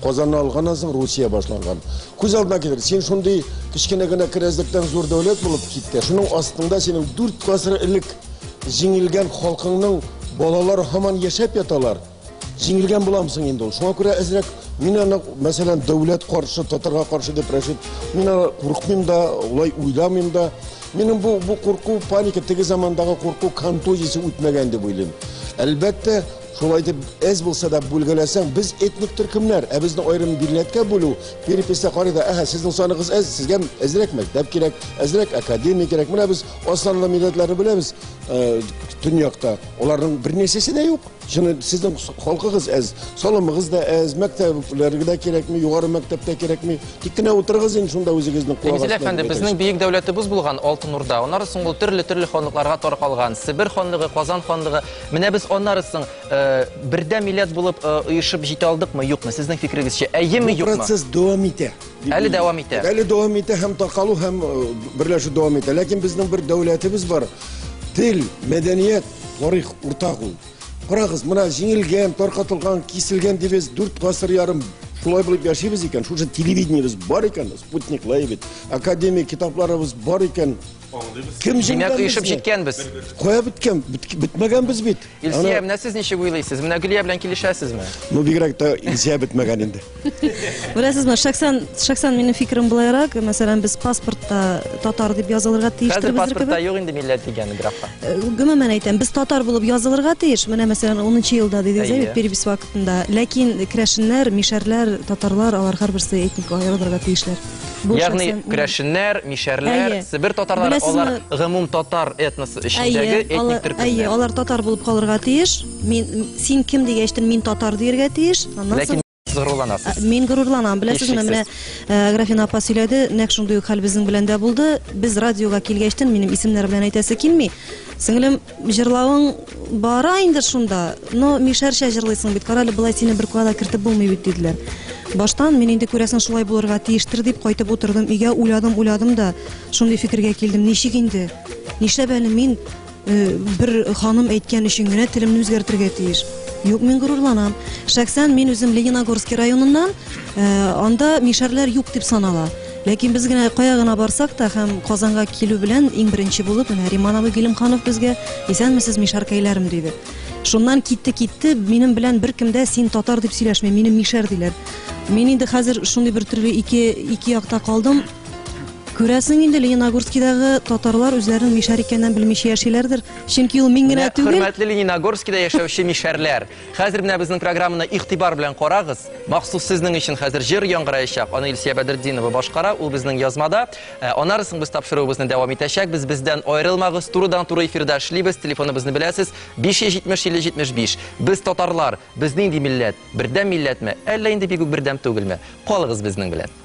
Казанны алганнан соң Русия башланган. Күз алдына китер, син шундый кечкенә генә кенәзлектән зур дәүләт булып китте. Шуның астында синең 4 гасыр элек җиңелгән халкыңның балалары һаман яшәп яталар. Җиңелгән буламсың инде ул. Шуңа күрә әзрәк мин аны, мәсәлән, дәүләт каршы, татарга каршы дип Рәшит, мин аны куркмыйм да, улай уйламыйм да. Минем бу курку, паника, теге замандагы курку контузиясе үтмәгән дип уйлыйм. Әлбәттә, шулай итеп әз булса да бүлгәләсәң, без этник төркемнәр, ә безне аерым милләткә бүлү, переписьтә карый да, әһә, сезнең саныгыз әз, сезгә әзрәк мәктәп кирәк, әзрәк академия кирәк. Менә без аз санлы милләтләрне беләбез, төньякта. Аларның бер нәрсәсе дә юк. Чыны сезнең халкыгыз әз, салымыгыз да әз, мәктәпләргә дә кирәкми, югары мәктәптә кирәкми. Тик кенә утырыгыз инде шунда үзегезнең кулак Тәнзилә астына әфәнде, дип безнең әйтәсез. бөек дәүләтебез булган Алтын Урда. Аннары соң ул төрле-төрле ханлыкларга таркалган. Себер ханлыгы, Казан ханлыгы. Менә без аннары соң бердәм милләт булып оешып җитә алдыкмы, юкмы? Сезнең фикерегезчә, әйеме, Бу юкмы? процесс дәвам итә. Әле дәвам итә. Әле дәвам итә һәм таркалу һәм берләшү дәвам итә. Ләкин безнең бер дәүләтебез бар. Тел, мәдәният, тарих уртак ул. Карагыз, менә җиңелгән, таркатылган, киселгән дибез, 4 гасыр ярым шулай булып яшибез икән, шушы телевидениебез бар икән, Спутник лай бит, академик китапларыбыз бар икән. Кем Димәк, җиңгән оешып безне? җиткәнбез. Кая беткән? Бетмәгәнбез бит. Илсөя, менә сез ничек уйлыйсыз? Менә Гөлия белән килешәсезме? Ну, бигрәк тә Илсөя бетмәгән инде. Беләсезме, шәхсән минем фикерем булайрак, мәсәлән, без паспортта татар дип язылырга тиештер Хәзер безнең паспортта кебек. юк инде милләт дигәне, графа. Гомумән әйтәм, без татар булып язылырга тиеш. Менә мәсәлән, 10 елда дидегез, Әйе. әйе, перепись вакытында. Ләкин керәшеннәр, мишәрләр, татарлар, алар һәрберсе этник аерылырга тиешләр. Бу Ягъни шәхсән, керәшеннәр, мишәрләр, Әйе. Себер татарлары, Беләсезме? алар гомум татар этносы эчендәге Әйе, этник алар, әйе, төркемнәр. алар татар булып калырга тиеш. Мин, син кем дигәчтен, мин татар диергә тиеш. Аннан Ләкин соң горурланасыз. Мин горурланам. Беләсезме, менә Графина апа сөйләде, нәкъ шундый ук хәл безнең белән дә булды. Без радиога килгәчтен, минем исемнәр белән әйтәсе килми. Сеңлем, җырлавың бара инде шунда, но мишәрчә җырлыйсың бит. Карале, болай сине бер кая да кертеп булмый бит, диделәр. Баштан мин инде күрәсең шулай булырга тиештер дип кайтып утырдым өйгә, уйладым, уйладым да шундый фикергә килдем. Ничек инде? Нишләп әле мин бер ханым әйткән өчен генә телемне үзгәртергә тиеш? Юк, мин горурланам. Шәхсән мин үзем Лениногорский районыннан, анда мишәрләр юк дип санала. Ләкин без генә кая гына барсак та һәм Казанга килү белән иң беренче булып менә Риман абый Гилемханов безгә «Исәнмесез, мишәркәйләрем» диде. Шуннан китте-китте, минем белән беркем дә син татар дип сөйләшми, мине мишәр диләр. Мин инде хәзер шундый бер төрле ике якта калдым. Күрәсең инде, Лениногорскидагы татарлар үзләренең мишәр икәнен белмичә яшиләрдер. Чөнки ул мин генә Менә түгел. Хөрмәтле Лениногорскида яшәүче мишәрләр, хәзер менә безнең программаны игътибар белән карагыз. Махсус сезнең өчен хәзер җыр яңгыраячак. Аны Илсөя Бәдретдинова башкара, ул безнең язмада. Аннары соң без тапшыруыбызны дәвам итәчәкбез. Бездән аерылмагыз, турыдан-туры эфирда эшлибез. Телефоныбызны беләсез, 570 50 75. Без татарлар, без нинди милләт? Бердәм милләтме? Әллә инде бик үк бердәм түгелме? Калыгыз безнең белән.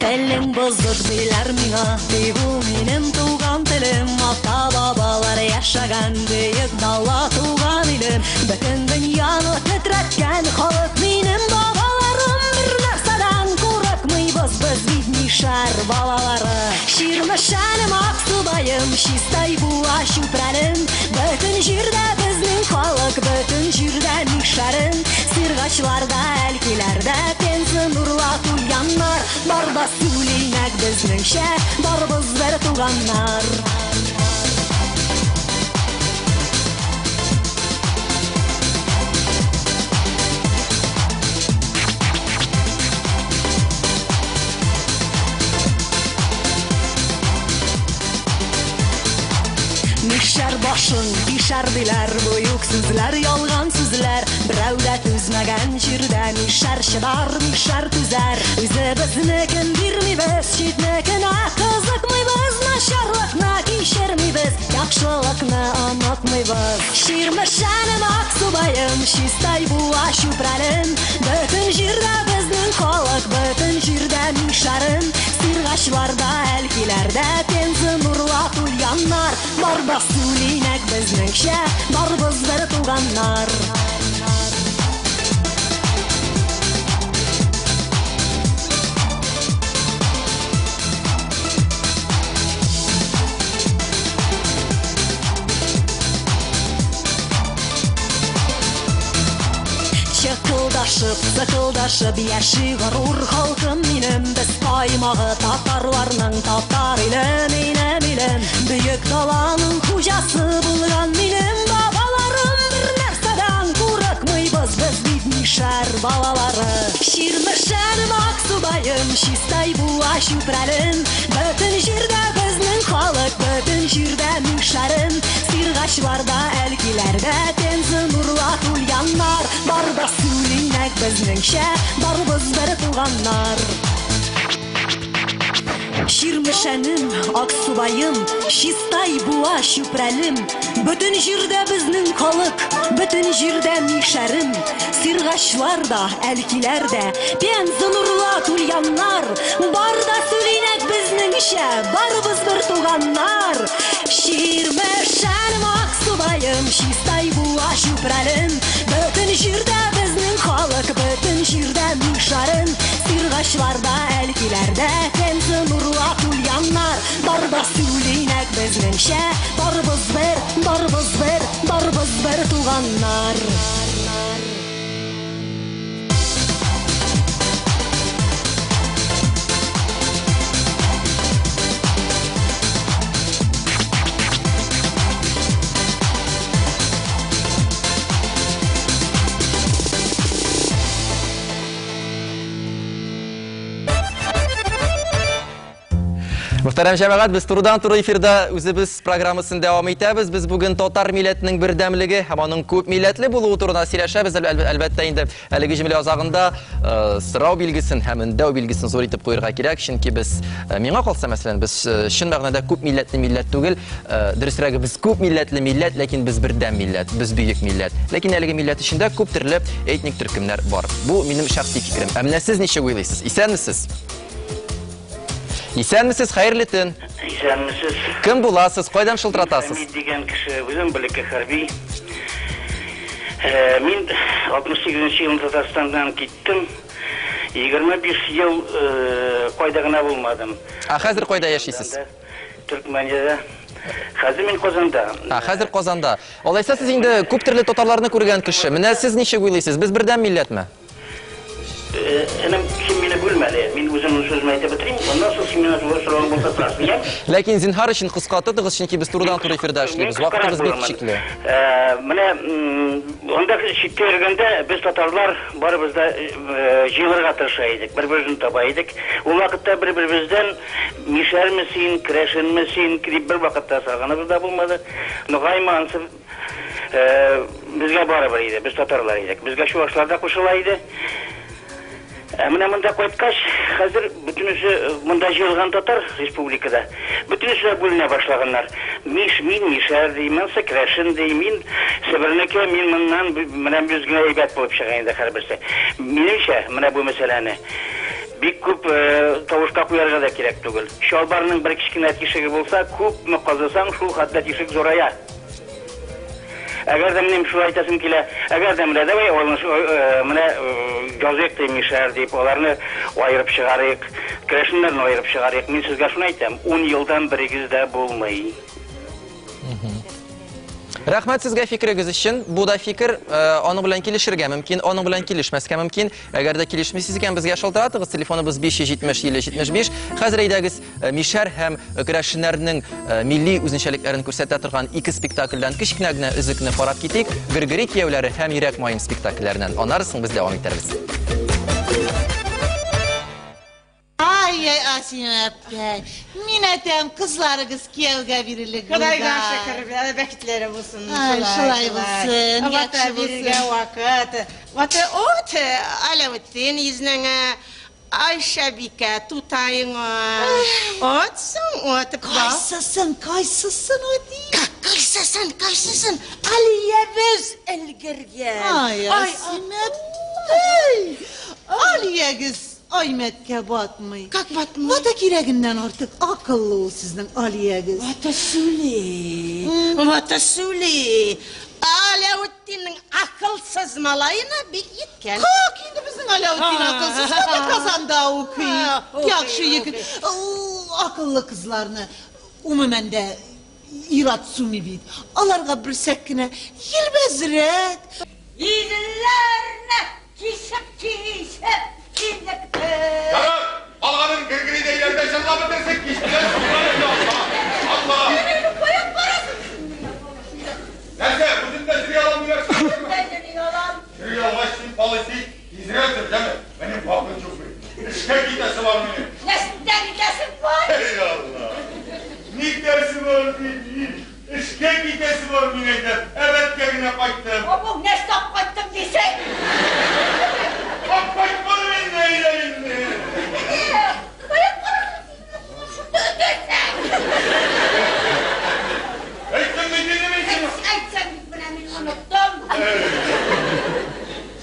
Телең бозык диләр миңа, ди бу минем туган телем. Ата-бабалар яшәгән бөек дала туган илем. Бөтен дөньяны тетрәткән халык минем бабаларым. Бер нәрсәдән курыкмыйбыз без бит мишәр балалары. Чирмешәнем, Аксубаем, Чистай, Буа, Чүпрәлем. Бөтен җирдә безнең халык, бөтен җирдә мишәрем. Сиргачларда, Әлкиләрдә, Пенза, Нурлат, Ульяннар. Барда сүлинәк безнеңчә, барыбыз бер туганнар. Мишәр Башың тишәр диләр, бу юк сүзләр, ялган сүзләр. Берәү дә түзмәгән җирдә мишәр чыдар, мишәр түзәр. Үзебезнекен бирмибез, читнекенә кызыкмыйбыз, начарлыкны кичермибез, яхшылыкны онытмыйбыз. Чирмешәнем, Аксубаем, Чистай, Буа, Чүпрәлем, бөтен җирдә безнең халык, бөтен җирдә мишәрем. Сиргачларда, Әлкиләрдә, Пенза, Нурлат, Ульяннар, бар да сүлинәк безнеңчә, барыбыз бер туганнар. Чыкылдашып, сыкылдашып яши горур халкым минем. Без каймагы татарларның татар иле, минем илем. Бөек даланың хуҗасы булган минем бабаларым. Бер нәрсәдән курыкмыйбыз, без бит мишәр балалары. Чирмешәнем, Аксубаем, Чистай, Буа, Чүпрәлем, бөтен җирдә безнең халык, бөтен җирдә мишәрем. Сиргачларда, Әлкиләрдә, Пенза, Нурлат, Ульяннар, бар да сүлинәк безнеңчә, барыбыз бер туганнар. Чирмешәнем, Аксубаем, Чистай, Буа, Чүпрәлем, бөтен җирдә безнең халык, бөтен җирдә мишәрем. Сиргачлар да, Әлкиләр дә, Пенза, Нурлат, Ульяннар, бар да сүлинәк безнеңчә, барыбыз бер туганнар. Чирмешәнем, Аксубаем, Чистай, Буа, Чүпрәлем, бөтен җирдә безнең халык, бөтен җирдә мишәрем. Сиргачларда, Әлкиләрдә, Пенза, Нурлат, Ульяннар, бар да сүлинәк безнеңчә, барыбыз бер, барыбыз бер, барыбыз бер туганнар. Мөхтәрәм җәмәгать, без турыдан-туры эфирда үзебез программасын дәвам итәбез. Без бүген татар милләтенең бердәмлеге һәм аның күп милләтле булуы турында сөйләшәбез. Әлбәттә инде әлеге җөмлә азагында сорау билгесен һәм өндәү билгесен зур итеп куярга кирәк, чөнки без, миңа калса, мәсәлән, без чын мәгънәдә күп милләтле милләт түгел, дөресрәге без күп милләтле милләт, ләкин без бердәм милләт, без бөек милләт. Ләкин әлеге милләт эчендә күп төрле этник төркемнәр бар. Бу минем шәхси фикерем. Ә менә сез ничек уйлыйсыз? Исәнмесез? Исәнмесез, хәерле төн. Исәнмесез. Кем буласыз? Кайдан шылтыратасыз? Хәмид дигән кеше, үзем бөлекке хәрби. Мин 68 елында Татарстаннан киттем. 25 ел кайда гына булмадым. Ә хәзер кайда яшисез? Төркмәниядә. Хәзер мин Казанда. Ә хәзер Казанда. Алайса сез инде күп төрле татарларны күргән кеше. Менә сез ничек уйлыйсыз? Без бердәм милләтме? Энем, син мине бүлмә әле. Мин үземнең сүземне әйтеп бетерим, аннан соң син миңа зур соравың булса сорарсың, я? Ләкин зинһар өчен кыска тотыгыз, чөнки без турыдан-туры эфирда эшлибез. Вакытыбыз бик чикле. Менә анда читтә йөргәндә без татарлар барыбыз да җыелырга тырыша идек, бер-беребезне таба идек. Ул вакытта бер-беребездән мишәрме син, керәшенме син дип бер вакытта сораганыбыз да булмады. Ногаймы ансы безгә барыбер иде, без татарлар идек. Безгә чувашлар да кушыла иде. Ә менә монда кайткач, хәзер бөтенесе монда җыелган татар республикада, бөтенесе дә бүленә башлаганнар. Миш, мин мишәр ди, мин керәшен ди, мин себернеке, мин моннан, менә без генә әйбәт булып чыга инде һәрберсе. Минемчә, менә бу мәсьәләне бик күп тавышка куярга да кирәк түгел. Чалбарның бер кечкенә тишеге булса, күпме казысаң, шул хәтле тишек зурая. Әгәр дә минем шулай әйтәсем килә, әгәр дә менә давай менә языйк ди мишәр дип, аларны аерып чыгарыйк, керәшеннәрне аерып чыгарыйк. Мин сезгә шуны әйтәм, 10 елдан берегез дә булмый. Рәхмәт сезгә фикерегез өчен. Бу да фикер, аның белән килешергә мөмкин, аның белән килешмәскә мөмкин. Әгәр дә килешмисез икән, безгә шалтыратыгыз. Телефоныбыз 570 50 75. Хәзер әйдәгез мишәр һәм керәшеннәрнең милли үзенчәлекләрен күрсәтә торган ике спектакльдән кечкенә генә өзекне карап китик. Гөргөри кияүләре һәм Йөрәк маем спектакльләреннән. Аннары соң без дәвам итәрбез. Ай-яй, Асимәпкәй, мин әйтәм, кызларыгыз кияүгә бирелек Құдайға шүкір, бәхетлері болсын. Ай, шулай булсын, Вата яхшы бирергә булсын. вакыт. Вата от, Аләветдин изнеңә, Айшәбикә тутайыңа. Отсың, отып ба. Кайсысын, кайсысын үти? Кайсысын, кайсысын? Алиябез өлгергән. Ай, Асимәпкәй. Алиягез Аймәткә батмый. Как батмый? Вата кирәгеннән артык акыллы ул сезнең Алиягез. Вата сүли, вата сүли. Аләветдиннең акылсыз малаена бик еткән. Как инде безнең Аләветдин акылсыз? Вата Казанда укый. Укый, Яхшы егет. укый. Ул акыллы кызларны умумән дә ир-ат суми бит. Аларга берсәк кенә елбәзрәк. Иделләрне кисеп-кисеп килдекте. Ярар, алганын гыргырый да иләрдә җырлап бетерсек, кичкә Allah! Allah! Каяк барасың? Нәрсә, үзең дә йөри алам диләрсең. Мен йөри алам. Йөри алгач, син полицей, тизрәк йөр, яме. Минем вакыт юк бит. Эшкә китәсе бар минем. Нәрсә китәсең бар? Ey Allah! Нитәсе бар минем? Эшкә китәсе бар мин әйтәм. Әбәткә генә кайттым. Бу нәрсә алып кайттым дисең? Ап кайтмадым инде, әйдә инде. Каяк барасың? Шунда өтәсең. Әйттем бит инде мин сиңа. Әйтсәң бит менә мин оныттым.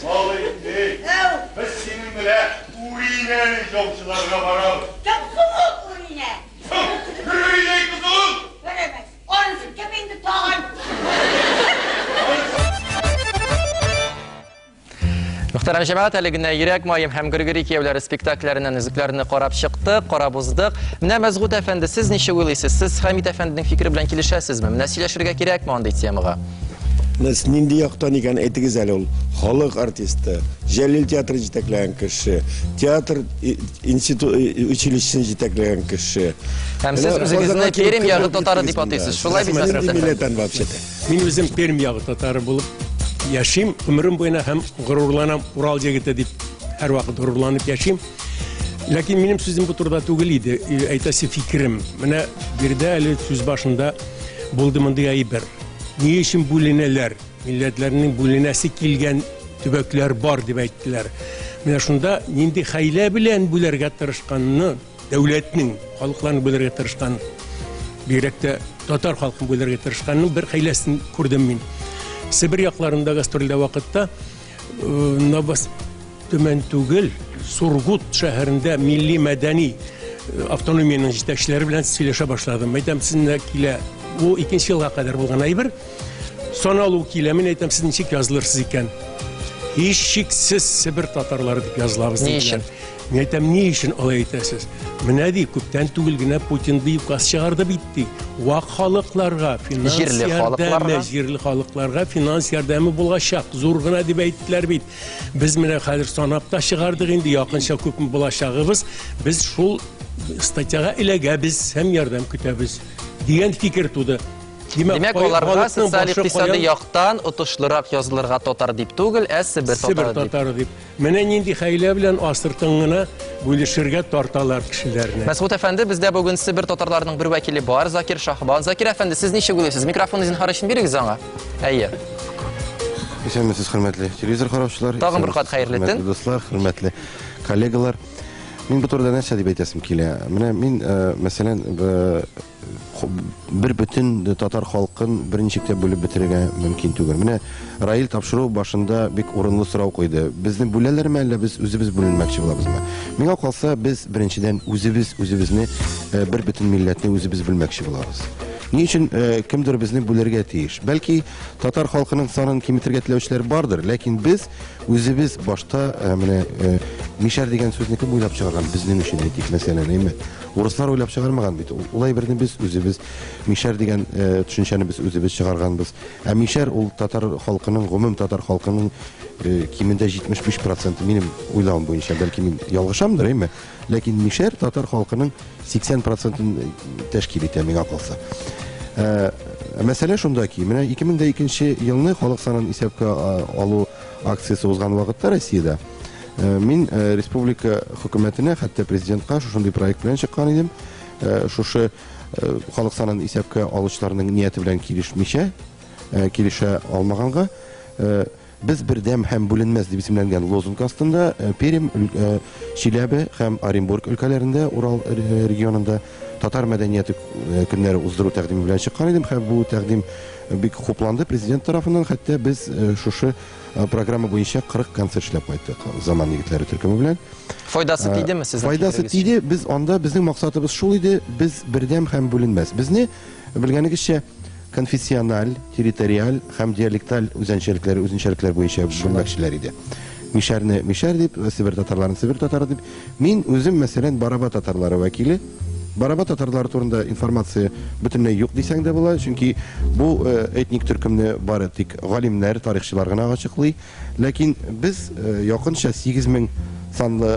Малай инде. Әү, Без синең белән Уринәне яучыларга барабыз. кем соң ул Уринә? Соң, Гөргөридәй кызы ул. Беләмәс. Анысы кем инде тагын? Мөхтәрәм җәмәгать, әле генә Йөрәк маем һәм Гөргөри кияүләре спектакльләреннән өзекләрне карап чыктык, карап уздык. Менә Мәсгут әфәнде, сез ничек уйлыйсыз? Сез Хәмит әфәнденең фикере белән килешәсезме? Менә сөйләшергә кирәкме андый темага? Менә нинди яктан икән әйтегез әле ул. Халык артисты, Җәлил театры җитәкләгән кеше, театр институт училищесын җитәкләгән кеше. Һәм сез Менә үзегезне Казанга килеп Пермь ягы кереп татары киттегез дип атыйсыз. монда. Шулай бит, Нинди Мәсгут әфәнде? милләттән вообще-то? Мин үзем Пермь ягы татары булып яшим, гомерем буена һәм горурланам, Урал егете дип һәрвакыт горурланып яшим. Ләкин минем сүзем бу турыда түгел иде, әйтәсе фикерем. Менә биредә әле сүз башында булды мондый әйбер. Ни өчен бүленәләр? Милләтләрнең бүленәсе килгән төбәкләр бар дип әйттеләр. Менә шунда нинди хәйлә белән бүләргә тырышканны, дәүләтнең халыкларны бүләргә тырышкан, бигрәк тә татар халкын бүләргә тырышканның бер хәйләсен күрдем мин. Себер якларында гастрольдә вакытта, Новос Төмән түгел, Сургут шәһәрендә милли мәдәни автономиянең җитәкчеләре белән сөйләшә башладым. Әйтәм, сезне килә, бу икенче елга кадәр булган әйбер. Саналу килә, мин әйтәм, сез ничек язылырсыз икән? Һичшиксез Себер татарлары дип язылабыз Ни диделәр. өчен? Мин әйтәм, ни өчен алай әйтәсез? Менә ди, күптән түгел генә Путин ди указ чыгарды бит ди. Вак халыкларга финанс Җирле ярдәме, халыкларга. җирле халыкларга финанс ярдәме булачак. Зур гына дип әйттеләр бит. Без менә хәзер санап та чыгардык инде, якынча күпме булачагыбыз. Без шул статьяга эләгәбез һәм ярдәм көтәбез дигән фикер туды. Димәк, аларга халыкның социаль башы икътисади каян яктан отышлырак язылырга татар дип түгел, ә Себер Себер татары дип. татары дип. Менә нинди хәйлә белән астыртын гына бүлешергә тарталар кешеләрне. Мәсгут әфәнде, бездә бүген Себер татарларының бер вәкиле бар, Закир Шаһбан. Закир әфәнде, сез ничек уйлыйсыз? Микрофонны зинһар өчен бирегез аңа. Әйе. Исәнмесез, хөрмәтле телевизор караучылар. Тагын бер кат хәерле төн. Хөрмәтле дуслар, хөрмәтле коллегалар. Мин бу турыда нәрсә дип әйтәсем килә. Менә мин, мәсәлән, бер бөтен татар халкын берничек тә бүлеп бетерергә мөмкин түгел. Менә Раил тапшыру башында бик урынлы сорау куйды. Безне бүләләрме, әллә без үзебез бүленмәкче булабызмы? Миңа калса, без беренчедән үзебез үзебезне, бер бөтен милләтне үзебез бүлмәкче булабыз. Ни өчен кемдер безне бүлергә тиеш? Бәлки татар халкының санын киметергә теләүчеләр бардыр, ләкин без үзебез башта менә мишәр дигән сүзне кем уйлап чыгарган? Безнең өчен әйтик, мәсәлән, әйме? Урыслар уйлап чыгармаган бит. Улай берне без үзебез мишәр дигән төшенчәне без үзебез чыгарганбыз. Ә мишәр ул татар халкының, гомум татар халкының кимендә җитмеш биш проценты, минем уйлавым буенча, бәлки мин ялгышамдыр, әйме? Ләкин мишәр татар халкының сиксән процентын тәшкил итә, миңа калса. Мәсьәлә шунда ки, менә ике мең дә икенче елны халык санын исәпкә алу акциясе узган вакытта Россиядә, Мин республика хөкүмәтенә, хәтта президентка шушындый проект белән чыккан идем. Шушы халык санын исәпкә алучыларның нияте белән килешмичә, килешә алмаганга, без бердәм һәм бүленмәс дип исемләнгән лозунг астында Пермь, Чиләбе һәм Оренбург өлкәләрендә, Урал регионында татар мәдәнияте көннәре уздыру тәкъдиме белән чыккан идем һәм бу тәкъдим бик хупланды президент тарафыннан. Хәтта без шушы программа буенча 40 концерт эшләп кайттык Заман егетләре төркеме белән. Файдасы тидеме сезнең Файдасы тиде. Без анда, безнең максатыбыз шул иде, без бердәм һәм бүленмәс. Безне, белгәнегезчә, конфессиональ, территориаль һәм диалекталь үзенчәлекләр, үзенчәлекләр буенча бүлмәкчеләр иде. Мишәрне мишәр дип, Себер татарларын Себер татары дип. Мин үзем, мәсәлән, Бараба татарлары вәкиле. Бараба татарлары турында информация бөтенләй юк дисәң дә була, чөнки бу этник төркемне бары тик галимнәр, тарихчылар гына ачыклый. Ләкин без якынча 8000 санлы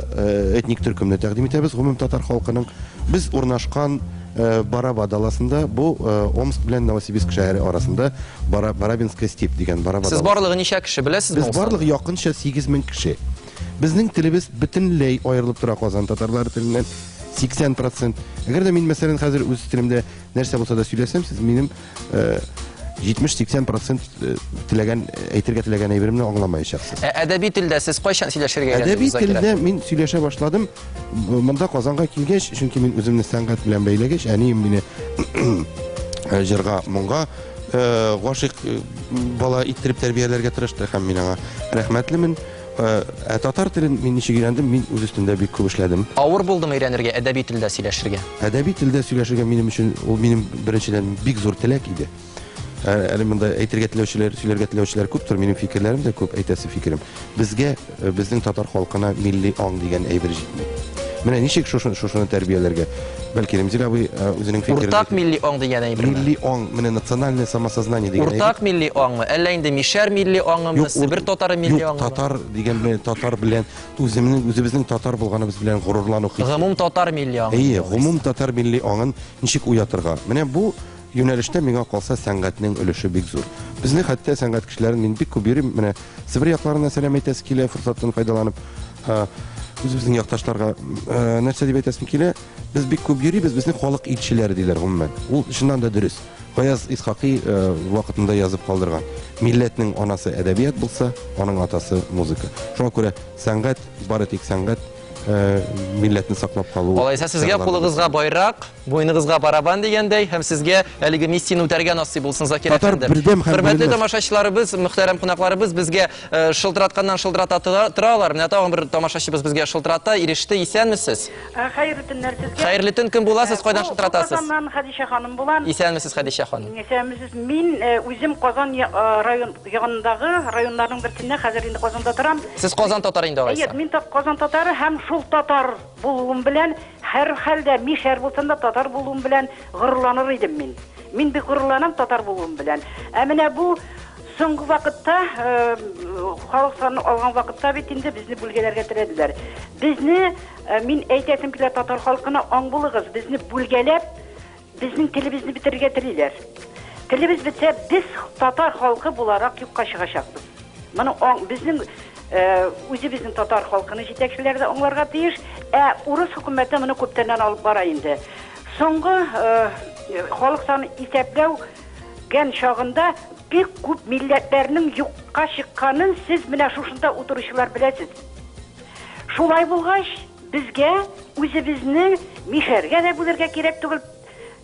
этник төркемне тәкъдим итәбез гомум татар халкының. Без урнашкан Бараба даласында, бу Омск белән Новосибирск шәһәре арасында Барабинская степь дигән Бараба Сез барлыгы ничә кеше беләсезме? Без барлыгы якынча 8000 кеше. Безнең телебез бөтенләй аерылып тора Казан татарлары теленнән 80 процент. Әгәр дә мин, мәсәлән, хәзер үз телемдә нәрсә булса да сөйләсәм, сез минем 70-80 процент теләгән, әйтергә теләгән әйберемне аңламаячаксыз. Ә әдәби телдә сез кайчан сөйләшергә өйрәндегез? Әдәби телдә мин сөйләшә башладым. Монда Казанга килгәч, чөнки мин үземне сәнгать белән бәйләгәч, әнием мине җырга, моңга гашыйк бала иттереп тәрбияләргә тырышты һәм мин аңа рәхмәтлемен. Ә татар телен мин ничек өйрәндем? Мин үз өстемдә бик күп эшләдем. Авыр булдымы өйрәнергә, әдәби телдә сөйләшергә? Әдәби телдә сөйләшергә минем өчен ул минем беренчедән бик зур теләк иде. Әле монда әйтергә теләүчеләр, сөйләргә теләүчеләр күптер, минем фикерләрем дә күп, әйтәсе фикерем. Безгә, безнең татар халкына милли аң дигән әйбер җитми. Менә ничек шушыны, шушыны тәрбияләргә? Бәлки Ремзил абый үзенең фикерен Уртак милли аң дигән әйберме? Милли аң, менә национальное самосознание дигән әйбер. Уртак милли аңмы? Әллә инде мишәр милли аңымы, Себер татары милли аңымы? Юк, татар дигән белән, татар белән үземнең, үзебезнең татар булганыбыз белән горурлану хисе. Гомум татар милли аңы. Әйе, гомум татар милли аңын ничек уятырга? Менә бу юнәлештә миңа калса сәнгатьнең өлеше бик зур. Безне хәтта сәнгать кешеләрен мин бик күп йөрим, менә Себер якларына сәлам әйтәсе килә, форсаттан файдаланып, үзебезнең якташларга нәрсә дип әйтәсем килә, без бик күп йөрибез, безне халык илчеләре диләр гомумән. Ул чыннан да дөрес. Гаяз Исхакый вакытында язып калдырган. Милләтнең анасы әдәбият булса, аның атасы музыка. Шуңа күрә сәнгать, бары тик сәнгать милләтне саклап калу. Алайса сезгә кулыгызга байрак, буеныгызга барабан дигәндәй, һәм сезгә әлеге миссияне үтәргә насыйп булсын, Закир әфәнде. Хөрмәтле тамашачыларыбыз, мөхтәрәм кунакларыбыз безгә шылтыратканнан шылтырата торалар. Менә тагын бер тамашачыбыз безгә шылтырата, иреште. Исәнмесез? Хәерле төннәр сезгә. Хәерле төн, кем буласыз, кайдан шылтыратасыз? Казаннан Хәдичә ханым булам. Исәнмесез, Хәдичә ханым. Исәнмесез. Мин үзем Казан район ягындагы районнарның берсендә, хәзер инде Казанда торам. Сез Казан татары инде алайса? Әйе, мин Казан татары һәм шул татар булуым белән, һәрхәлдә мишәр булсам да татар булуым белән горурланыр идем мин. Мин бик горурланам татар булуым белән. Ә менә бу соңгы вакытта, халык санын алган вакытта бит инде безне бүлгәләргә теләделәр. Безне, мин әйтәсем килә татар халкына, аң булыгыз, безне бүлгәләп, Безнең телебезне бетерергә телиләр. Телебез бетсә, без татар халкы буларак юкка чыгачакбыз. Моны аң, безнең үзебезнең татар халкыны җитәкчеләр дә аңларга тиеш. Ә урыс хөкүмәте моны күптәннән алып бара инде. Соңгы халык санын исәпләү гән чагында бик күп милләтләрнең юкка чыкканын сез менә шушында утыручылар беләсез. Шулай булгач, Безгә үзебезне мишәргә дә бүлергә кирәк түгел,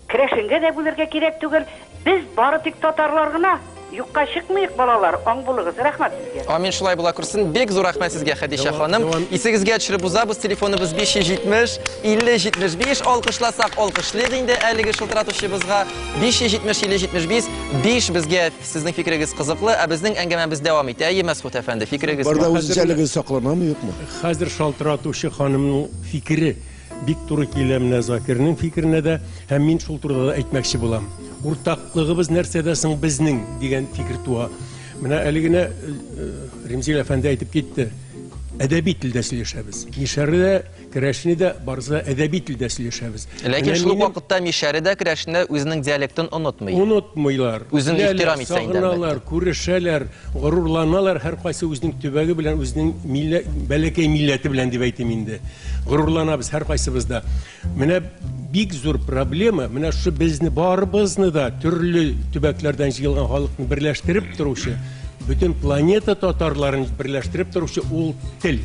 керәшенгә дә бүлергә кирәк түгел. Без бары тик татарлар гына. Юкка чыкмыйк, балалар, аң булыгыз. Рәхмәт сезгә. Амин, шулай була күрсен. Бик зур рәхмәт сезгә, Хәдичә ханым. Исегезгә төшереп узабыз, телефоныбыз 570 50 75. Алкышласак, алкышлыйк инде әлеге шылтыратучыбызга. 570 50 75. 5 безгә сезнең фикерегез кызыклы, ә безнең әңгәмәбез дәвам итә. Әйе, Мәсгут әфәнде, фикерегез. Барда үзенчәлеге сакланамы, юкмы? Хәзер шалтыратучы ханымның фикере бик туры килә менә Закирның фикеренә дә, һәм мин шул турыда да әйтмәкче булам. Уртаклыгыбыз нәрсәдә соң безнең дигән фикер туа. Менә әле генә Ремзил әфәнде әйтеп китте. әдәби телдә сөйләшәбез. Мишәре дә, керәшене дә, барысы да әдәби телдә сөйләшәбез. Ләкин Менә шул ук минем- вакытта мишәре дә, керәшене дә үзенең диалектын онытмый. Онытмыйлар. Үзен Беләләр, ихтирам итсә инде, Сагыналар, күрешәләр, горурланалар, һәркайсы үзенең төбәге белән, үзенең миллә, бәләкәй милләте белән дип әйтим инде. Горурланабыз һәркайсыбыз да. Менә бик зур проблема, менә шушы безне барыбызны да төрле төбәкләрдән җыелган халыкны берләштереп торучы, бөтен планета татарларын берләштереп торучы ул тел.